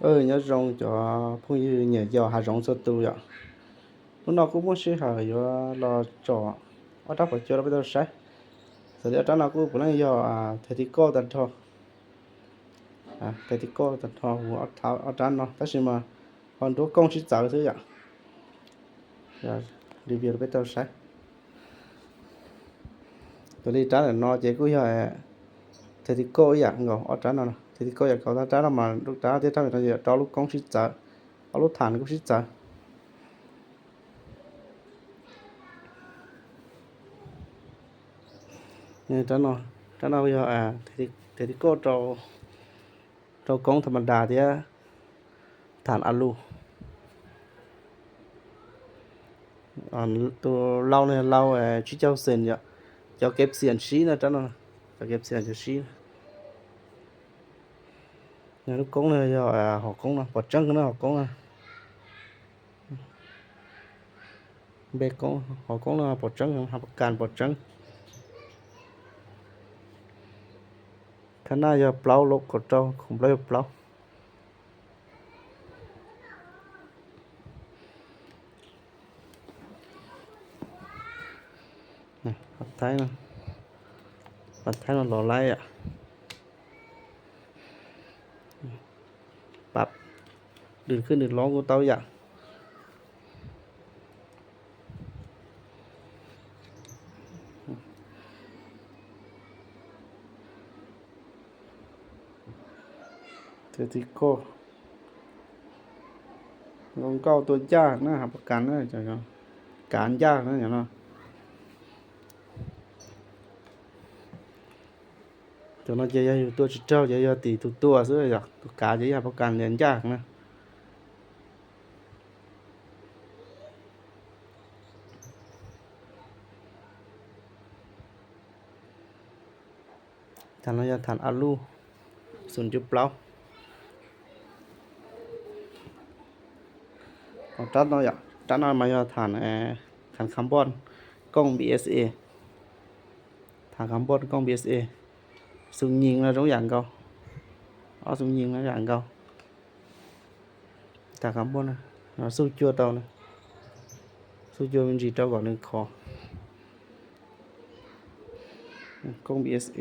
Nyob zoo cov phooj ywg nyiam yos hav zoov txhua tus yom. Hnub no kuj muaj sij hawm yuav los tsom ob rab phom cua rau peb tau saib. Xws li ob rab no kuj puav leej yog tactical tag nrho, tactical tag nrho huv ob rab no, tab sis mas ho nruab koob sib txawv xwb yom. Review rau peb tau saib. Xws li rab ntawm no ces kuj yog tactical ib yam nkaus ob rab no, tactical yam nkaus, tab rab no mas rab thiab rab no rau lub koob sib txawv, ob lub tham kuj sib txawv. Rab no yog tactical rau koob tham ma das thiab tham a lus. Tus lau no yog lau tsib caug xees yom, cov kev xiam sib na, rab no, cov kev xiam cov sib. Lub koob no yog hom koob no, pom tseeb na, hom koob no. Npe koob, hom koob no pom tseeb, hav pas kas pom tseeb. Khab naj yog plaub, lub kaum rau, khoom plaub yog plaub. Pab Thaib no los laib yom. Pab, nws khwb nws lov kuj tau yam. Tactical, nkauj nkauj tua ncaj na, hav pas kas na, kav ncaj na no. Cov no ces yog yus tua tsis raug ces yog tim tus tua xwb yom, tus kav ces yog hav pas kas ntiav ncaj na. Tham no yog tham a lus, xoom cuv plaub. Rab no, rab no mas yog tham, tham carbon kooj B S A. Tham carbon kooj B S A. Xu nyim no zoo yam nkaus, ob xu nyim no yam nkaus. Tham carbon, xuj cua tau, xuj cua me ntsis rau kom nws khov. Kooj B S A.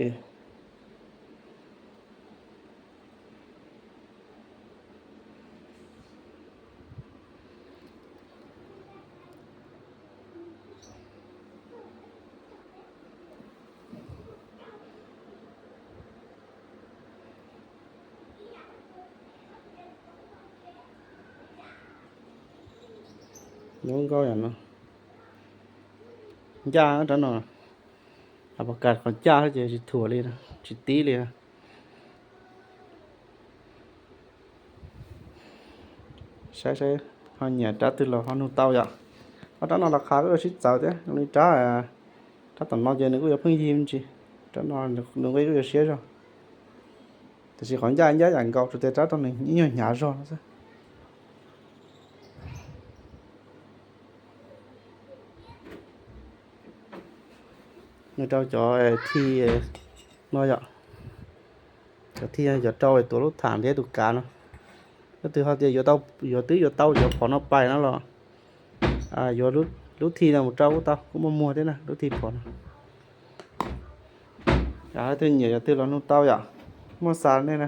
Lub nkauj yam no ncaj rab no, hav pas kas qhov ncaj ces tsis thuam li, tsis tib li. Saib saib ho nyiam rab twg los ho nug tau yom. Ob rab no los qhov kuj yuav sib txawv thiab zoo li rab, rab tom no ces nws kuj yuav pheej yig me ntsis, rab no nws nqi kuj yuav siab zog. Tiam sis qhov ncaj ncaj yam nkaus, tsuas tias rab rau nws ib nyuag hnyav zog no xwb. Nws rau cov thi no yom, cov thi cov rau tuav lub tham thiab tus kav no. Leej twg ho tias yuav twb yuav tau cov phom no pais no los yuav lub thi no mus rau kuj tau, kuj muaj muag thiab na, lub thi phom no. Leej twg nyiam cov twg los nug tau yom, muaj xa nej na.